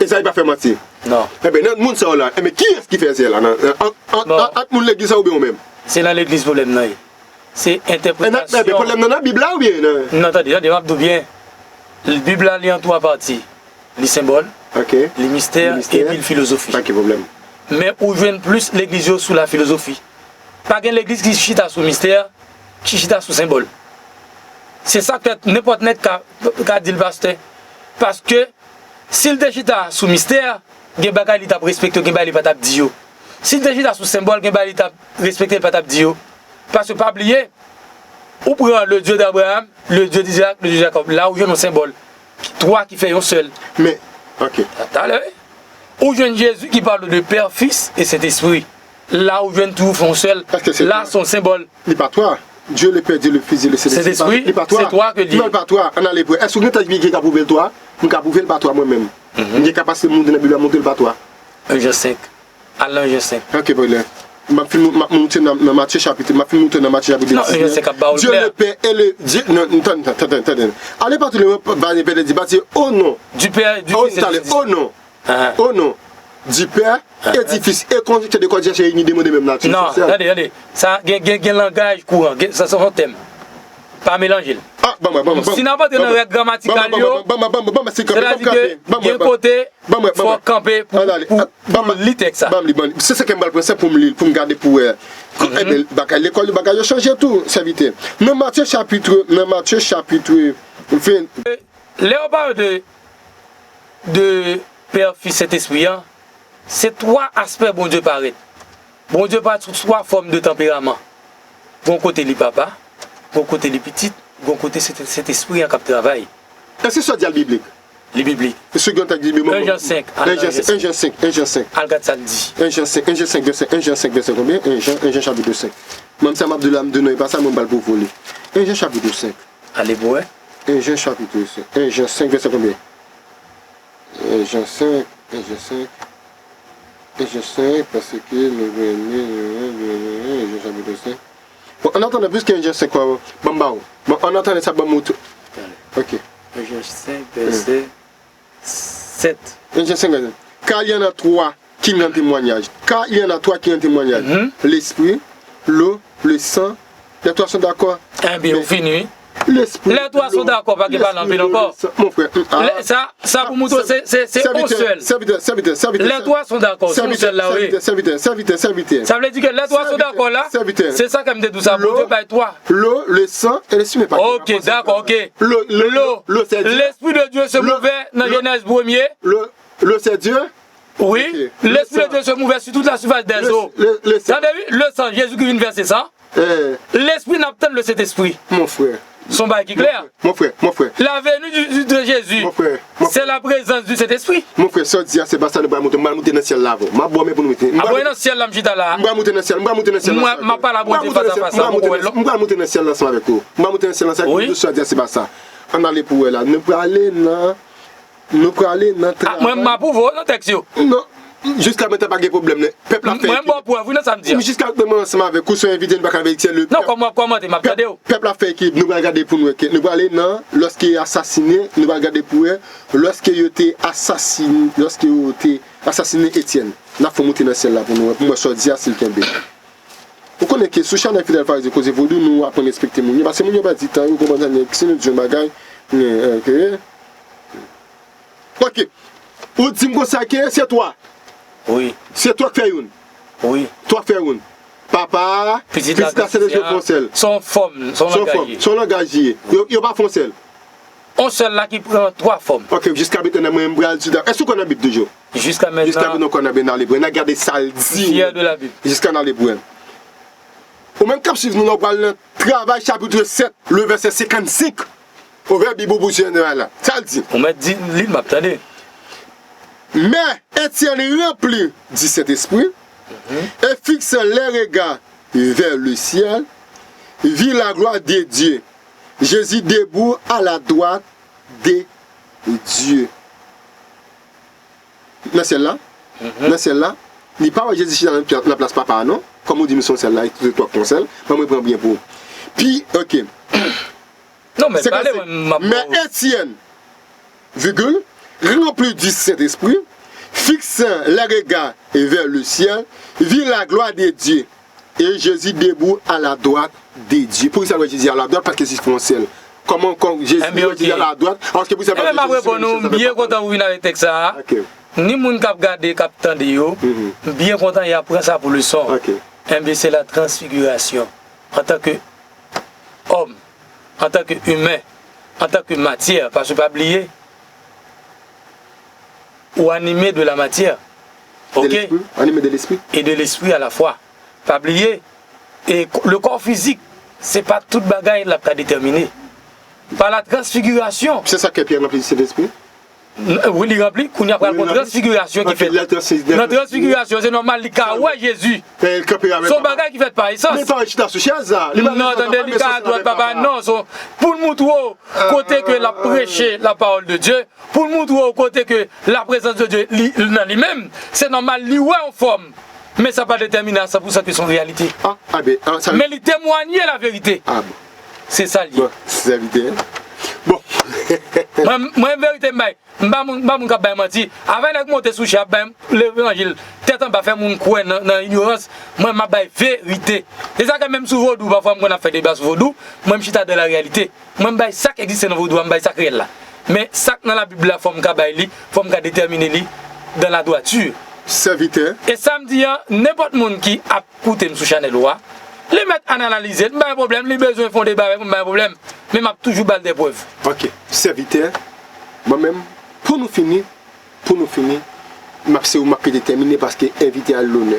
Ezayi pa fè manti. Non. Enben, nan moun sa yo la, enben, kiyès ki fè zè la? Nan, nan, ant, ant, ant, ant moun legliz sa oubyen ou menm? Se nan legliz pwoblèm nan ye. Se entèpretasyon. Enben, pwoblèm nan nan Bib la oubyen nan? Non, tande, tande, m ap di w byen. Bib la, li an twa pati. Li senbòl, li mistè, epi li filozofi. Pa gen pwoblèm. Men ou jwenn plis legliz yo sou lafilozofi. Pa gen legliz ki chita sou mistè, ki chita sou senbòl. Se sa k fè nenpòt nèg ka, ka di l pastè. Paske si l te chita sou mistè, gen bagay li t ap respekte, gen bagay li pa t ap di yo. Si l te chita sou senbòl, gen bagay li t ap respekte, li pa t ap di yo. Paske pa bliye, ou pran le Dieu d'Abraham, le Dieu d'Isaac, le Dieu de Jacob. La ou jwenn yon senbòl. Twa ki fè yon sèl. Men, ok. Talè, wi. Ou jwenn Jezi ki pale de Pè, Fis e Sentespri. La ou jwenn tou fè yon sèl. Èske se twa? La se yon senbòl. Li pa twa. Dieu le Père, Dieu le Fils, Dieu le Saint-Esprit. Sentespri, se twa ke li ye. Non, li pa twa. Ann ale pou wè. Èske ou gen tèks biblik ki ka pwouve l twa? M ka pwouve l pa twa mwen menm. M gen kapasite montre nan Bib la, montre l pa twa. Jan senk. Al nan Jan senk. Ok, pwoblèm. M ap fin, m ap montre nan, nan Matye chapit, m ap fin montre nan Matye chapit diziseven. Non, Jan senk ap ba w l klè. Dieu le Père et le, Dieu, non, tann, tann, tann, tann. Ale pa tou le, va ne pè de di, pa di, o non. Du Père, du Fils et du Saint-Esprit. O non. Au nom du Père et du Fils, et conduite de corps réunis de même nature. Non, tande, tande. Sa gen, gen, gen langaj kouran, gen, sa se yon tèm. Pa melanje l. Ah, ban mwen, ban mwen, ban mwen. Si n ap antre nan règ gramatikal yo, sètadi ke gen kote fò w kanpe pou, pou, pou li tèks sa. Ban m li, ban m li. Se sa ke m pral pran, se pou m li, pou m gade pou wè. Ebyen, bagay lekòl yo, bagay yo chanje tou, sèvitè. Nan Matye chapit, nan Matye chapit ven. Lè yo pale de, de Pè, Fis, Sentespri an, se twa aspè Bondye parèt. Bondye pa sou twa fòm de tanperaman. Gon kote li Papa, gon kote li Pitit, gon kote se Sentespri an k ap travay. Èske sa w di a l biblik? Li biblik. Èske w gen tèks biblik? En Jan senk, al nan en Jan senk, en Jan senk. Al gad sa l di. En Jan senk, en Jan senk vèsè, en Jan senk vèsè konbyen? En Jan, en Jan chapit senk. Mwen, sa m ap di w la, m di w non, e pa sa, mwen, m pral pwouve w li. En Jan chapit senk. Ale pou wè. En Jan chapit senk. En Jan senk vèsè konbyen? En Jan senk, en Jan senk, en Jan senk, paske nou vini, en Jan chapit senk. Bon, an atandan, piske en Jan senk, ban m ba w. Bon, an atandan sa, ban m ou tou. Ok. En Jan senk, vèsè sèt. En Jan senk, vèsè sèt. Car il y en a trois qui rendent témoignage. Car il y en a trois qui rendent témoignage. Mhm. L'esprit, l'eau, le sang. Les trois sont d'accord. Enben, ou fini, wi. Lespri, lè twa son dakò, pa gen pale anpil ankò. Mon frè, sa, sa pou moutre se, se, se yon sèl. Sèvitè, sèvitè, sèvitè, sèvitè. Lè twa son dakò, se yon sèl la, wi. Sèvitè, sèvitè, sèvitè. Sa vle di ke lè twa son dakò la, se sa ke m te di w sa, Bondye bay twa. L'eau, le sang et l'esprit, men pa. Ok, dakò, ok. L'eau, l'eau, l'eau, c'est Dieu. L'esprit de Dieu se mouvait nan Genèse premier. L'eau, l'eau, c'est Dieu. Wi, Lespri de Dye se mouvè sou tout la sifas dè zo. Tande, wi, le sang, Jezi ki vin vèse san. Lespri, n ap tann le Sentespri. Mon frè. Se yon bagay ki klè. Mon frè, mon frè. La venue du, du, de Jésus, c'est la présence du Saint-Esprit. Mon frè, sa w di a, se pa sa nou pral moute. M pral moute nan syèl la avè w. M ap ba w men pou nou moute. A, bon, e nan syèl la m chita la. M pral moute nan syèl, m pral moute nan syèl la. M ap pale a Bondye fas a fas la, ou konprann non? M pral moute nan syèl la ansanm avèk ou. M pral moute nan syèl la ansanm avèk ou. Sa w di a, se pa sa. Ann ale pou wè la. Nou prale nan Nou prale nan travay. Mwen, m apwouve w nan tèks yo. Non. Jiska mentnan pa gen pwoblèm, non. Pèp la fè ekilib. Mwen ba w prèv, wi, nan sa m di a. Jiska mentnan mwen ansanm avèk ou, se yon envite, nou pa ka vèk tèl. Non, kòman, kòman te m ap tande w. Pèp la fè ekilib, nou pral gade pou nou wè ke, nou prale nan, lòske yo asasinen, nou pral gade pou wè, lòske yo te asasinen, lòske yo te asasinen Etyèn. N ap fè w moute nan syèl la pou nou wè, pou mwen sa w di a, si l kenbe. Ou konnen ke sou chanèl Fidèl Farizye Koze Vodou, nou aprann respekte moun yo, paske moun yo pèdi tan yo, konprann sa, nèg, si nou di yon bagay, ok. Ok. Ou di m konsa ke se twa. Wi. Se twa k fè youn. Wi. Twa k fè youn. Papa, Pitit la, Sentespri a, se yon fòm, se yon langaj. Se yon langaj li ye. Yo, yo pa fè yon sèl. Yon sèl la ki pran twa fòm. Ok, jiska mentnan, mwen, m pral di w, èske w kwè nan Bib toujou? Jiska mentnan. Jiska mentnan, w kwè nan Bib, n ale pou wè. N a gade sa l di. Fier de la Bible. Jiska n ale pou wè. Ou menm k ap swiv nou la, w pral nan Travay chapit sèt, le vèsè senkannsenk. Ouvè Bib ou pou w jwenn la. Sa l di. Ou mèt di, li, m ap tande. Mais Étienne, rempli du Saint-Esprit, et fixant les regards vers le ciel, vit la gloire de Dieu, Jésus debout à la droite de Dieu. Nan syèl la, nan syèl la, li pa wè Jezi chita nan pla-, nan plas Papa a, non. Kòm ou di m se yon sèl la, e tout lòt yon sèl, ban mwen pran byen pou ou. Pi, ok. Non, men pale, mwen, m ap. Mais Étienne, virgule, rempli du Saint-Esprit, fixant les regards vers le ciel, vit la gloire de Dieu et Jésus debout à la droite de Dieu. Poukisa l wè Jezi à la droite? Paske Jezi fè yon sèl. Kòman, kòman Jezi, Jezi à la droite? Alòske poukisa l wè Jezi? Enben, m ap reponn ou, m byen kontan ou vin avèk tèks sa a. Ok. Ni moun k ap gade, k ap tande yo, m byen kontan y ap pran sa pou leson. Ok. Enben, se la transfiguration. Antanke òm, antanke imen, antanke matyè, paske pa bliye, ou anime de la matière. Ok? De l'esprit, animé de l'esprit. Et de l'esprit à la fois. Pa bliye, e ko-, le corps physique, se pa tout bagay l ap ka detèmine. Par la transfiguration. Se sa ke Pyè ranpli Sentespri? N-, wi, li ranpli. Kounye a pral gon transfigirasyon ki fèt. Nan transfigirasyon, se nòmal, li ka wè Jezi. Se yon bagay ki fèt pa esans. Non, tande, li ka adwat Papa, non, se pou l moutre w kote ke l ap preche la parole de Dieu, pou l moutre w kote ke la prezans de Dye li, li nan li menm. Se nòmal, li wè yon fòm, men sa pa detèmine a san pou san ke se yon reyalite. Men li temwanye laverite. Se sa l ye. Bon, sèvitè. Bon. Mwen, mwen, verite m bay. M pa moun, m pa moun k ap bay manti. Avè nèg monte sou chè ap bay levanjil tèt anba, fè moun kwè nan, nan inyorans. Mwen, m ap bay verite. Se sa ke menm sou vodou, pafwa m konn ap fè deba sou vodou, mwen, m chita dan la reyalite. Mwen, m bay sa k egziste nan vodou a, m bay sa k reyèl la. Men sa k nan Labib la, fò m ka bay li, fò m ka detèmine li dan ladwati. Sèvitè. E sa m di an, nenpòt moun ki ap koute m sou chanèl ou a, li mèt analize l, m pa gen pwoblèm, li bezwen fè yon deba avè m, m pa gen pwoblèm. Men m ap toujou ba l dè prèv. Ok, sèvitè, mwen menm, pou nou fini, pou nou fini, m ap, se ou m ap kite tèmine paske envite a lonè.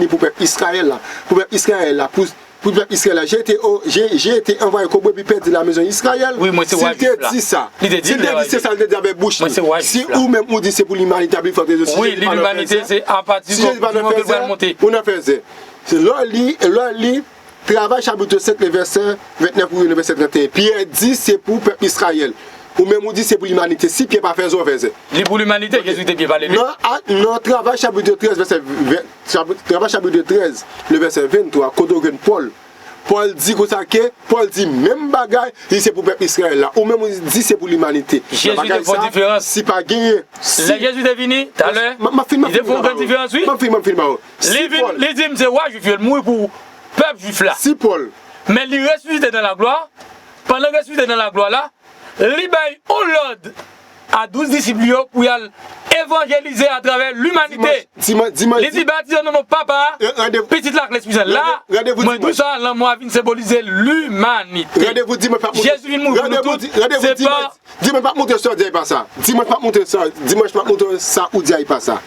vini pou pèp Izrayèl la. Pou pèp Izrayèl la. Pou, pou pèp Izrayèl la. J'ai été, au- j'ai, j'ai été envoyé comme brebis perdue de la maison d'Israël. Wi, mwen se Si wa l te jwif la. di sa, Li te di si l l te te wa di se jwif. Sa l te di avèk bouch Mwen li. se wa Si jwif la. Ou menm ou di se pou limanite ap vin fè zè. Si Wi, Jezi li pa nan fè limanite zè, se apati si di Jezi pa moman nan ke fè l pral zè, monte. Ou nan fè zè. Se lè w li, lè w li Travay chapit sèt, le vèsè vennèf pou rive nan vèsè trannteyen. Pyè di se pou pèp Izrayèl. Ou menm ou di se pou limanite. Si Pyè pa fè zè, w fè zè. Li pou limanite, Jezi te byen pale li. Nan, a- nan Travay chapit trèz, vèsè vè- chapit- Travay chapit trèz, le vèsè venntwa, kote w jwenn Pòl. Pòl di konsa ke, Pòl di menm bagay, li se pou pèp Izrayèl la. Ou menm ou di se pou limanite. Jezi te fè yon diferans. Si pa genyen. Si, Lè Jezi te vini, talè, M- m ap fin, m ap li te fin, fè yon m ap grann fin, diferans, wi. M ap fin, m ap fin, m ap fin. Li Si vin, Pòl, li di, "M se wa jwif yo, l mouri pou pèp jwif la." Si Pòl, Men li resisite dans la gloire. Pandan l resisite dans la gloire la, li bay yon lòd a douz disip li yo pou y al evanjelize atravè limanite. Dimanch, dimanch, dimanch, Li di, batize nan non Papa, Ra- randevou- Pitit la ak Lespri Sen. La, rande- randevou mwen di dimanch. Sa, lanmò a vin senbolize limanite. Randevou dimanch p ap monte. Jezi vin mouri pou nou tout. Randevou di- randevou Se dimanch. pa Dimanch p ap monte sa w di a e pa sa. Dimanch p ap monte sa, dimanch p ap monte sa ou di a e pa sa.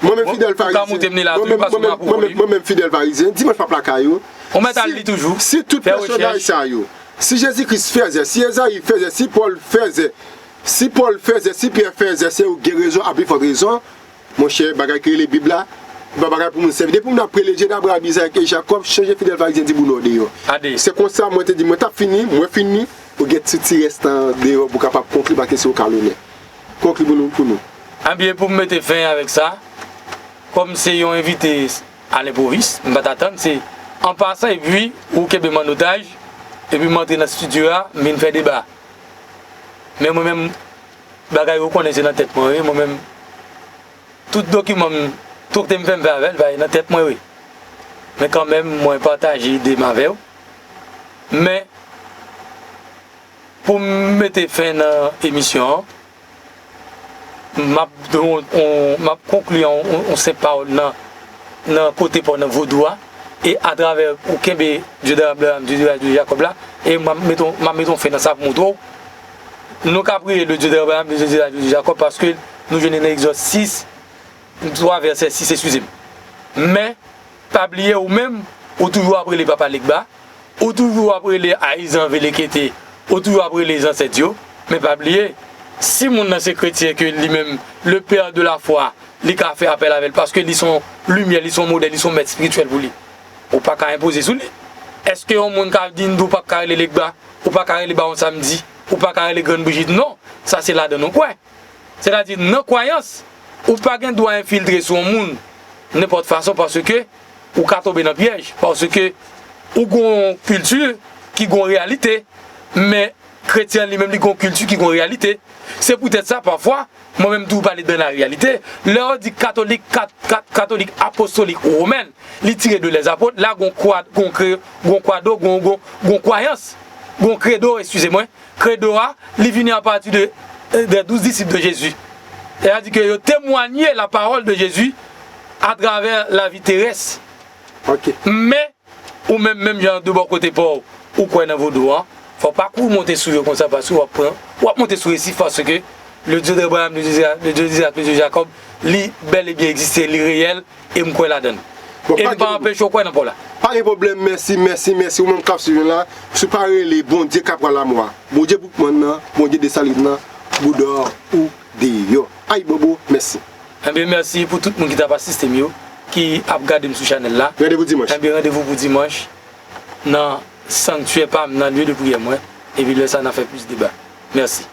Mwen menm Mwen- fidèl ou ka farizyen. Monte m li la Mwen tou, menm- paske mwen m ap menm- mwen menm- mwen menm fidèl farizyen. Dimanch p ap lakay ou. Ou mèt al Si- li toujou. Si tout Fè pèsonaj rechèch. Sa yo, si Jezikri fè zè, si Ezayi fè zè, si Pòl fè zè, si Pòl fè zè, si Pyè fè zè, se yo gen rezon, a pli fòt rezon, monchè, bagay ki rele Bib la, se pa bagay pou moun sèvi. Depi moun ap rele Dye Abraram, Izak e Jakòb, chanje fidèl farizyen di moun nan deyò. Ade. Se konsa mwen te di, mwen t ap fini, mwen fini, ou gen ti, ti rèstan deyò pou w kapab konkli, paske se ou k a lonè. Konkli pou nou, pou nou. Ebyen, pou m mete fen avèk sa, kòm se yon envite a lenpovis, m pa t atann, se an pasan, epi ou kenbe m an otaj, epi m antre nan estidyo a, m vin fè deba. Men mwen menm, bagay ou konnen se nan tèt mwen, wi, mwen menm, tout dokiman m, tout kote m fè m fè avè l, bagay nan tèt mwen, wi. Men kanmenm, mwen pataje ide m avè w. Men, pou m mete fen nan emisyon an, m ap, on- on- m ap konkli yon, yon, yon senp pawòl nan, nan kote pa w nan vodou a, e atravè ou kenbe Dye d'Abraham, Dye d'Isaac, Dye de Jakòb la, e m ap mete, m ap mete yon fen nan sa pou montre w. Nou ka priye le Dieu d'Abraham, le Dieu d'Isaac, Dieu de Jakòb, paske nou jwenn nan Egzòd sis, twa vèsè sis, eskize m. Men, pa bliye ou menm, ou toujou ap rele Papa Legba, ou toujou ap rele Ayizan Velekete, ou toujou ap rele zansèt yo, men pa bliye, si moun nan se kretyen ke li menm, le père de la foi, li ka fè apèl avè l, paske li se yon limyè, li se yon modèl, li se yon mèt espirityèl pou li. Ou pa ka enpoze sou li. Èske yon moun ka di n di w p ap ka rele Legba, ou pa ka rele Bawon Samdi, ou pa ka rele Grann Brijit? Non, sa se ladan nou kwè. Sètadi, nan kwayans, ou pa gen dwa enfiltre sou yon moun nenpòt fason, paske ou ka tonbe nan pyèj, paske ou gon kilti ki gon reyalite, men kretyen li menm li gon kilti ki gon reyalite. Se poutèt sa, pafwa, mwen menm tou pale dan la reyalite. Lè yo di katolik, kat, kat, katolik apostolik womèn, li tire de lèzapot, la gon kwa, gon kre, gon kwado, gon, gon, gon kwayans, gon kredo, eskize mwen, kredo a, li vini apati de, de douz disip de Jezi. Sètadi ke yo temwanye la pawòl de Jezi atravè lavi terès. Ok. Men, ou menm, menm jan de bò kote pa w, ou kwè nan vodou an, fò w pa kouri monte sou yo konsa, paske w ap pran, w ap monte sou resif, paske le Dieu d'Abraham, le Dieu d'Isaac, le Dieu d'Isaac, le Dieu de Jacob, li bèl e byen egziste, li reyèl, e m kwè ladan l. Bon, e m pa anpeche w kwè nan pa w la. Pa gen pwoblèm, mèsi, mèsi, mèsi. Ou menm k ap swiv nou la, si w pa rele Bondye Kapral Lamò a, Bondye Boukman nan, Bondye Desalin nan, Boudò ou deyò. Ayibobo, mèsi. Ebyen, mèsi pou tout moun ki t ap asiste m yo, ki ap gade m sou chanèl la. Randevou dimanch. Ebyen, randevou pou dimanch nan sanktyè pa m, nan lye de priyè mwen. Epi lè sa, n a fè plis deba. Mèsi.